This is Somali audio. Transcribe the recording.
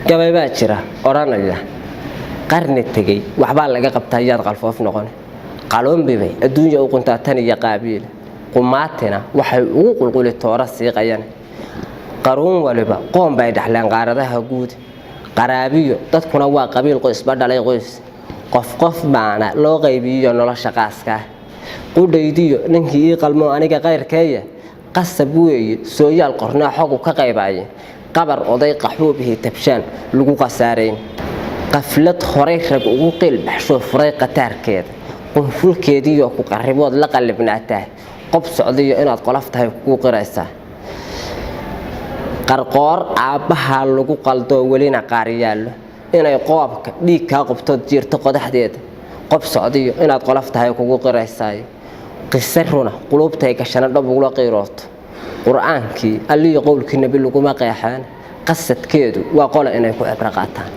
Gabay baa jira odhanaya: qarni tegey waxbaa laga qabtaa, yaad qalfoof noqon. Qaloonbibay adduunya u quntaa tan iyo Qaabiil, qumaatina waxay ugu qulquli toora siiqayan. Qaruun waliba qoon bay dhexleen qaaradaha guud, qaraabiyo dadkuna waa qabiil, qoysba dhalay qoys, qof qof baana loo qaybiyiyo nolosha qaaskaa. Qudhaydiyo ninkii ii qalmoo aniga qayrkeeya, qasab weeye sooyaal qornaa xogu ka qaybaaya, qabar oday qaxbuubihii tabshaan lagu khasaarayn. Qaflad horay rag ugu qiil baxshoo furay qataarkeeda, qunfulkeediiyo ku qarribood la qallibnaataa, qob socdiyo inaad qolof tahay kugu qiraysaa. Qarqoor aabbahaa lagu qaldoo welina qaar yaallo, inay qoobka dhiig kaa qubtood jiirto qodaxdeeda, qob socdiyo inaad qolof tahay kugu qiraysaayo. Qise runa quluubtay gashana dhab ugula qiirooto, Qur-aankii Alliyo qowlkii Nebi laguma qeexaan, qasadkeedu waa qola inay ku cibro qaataan.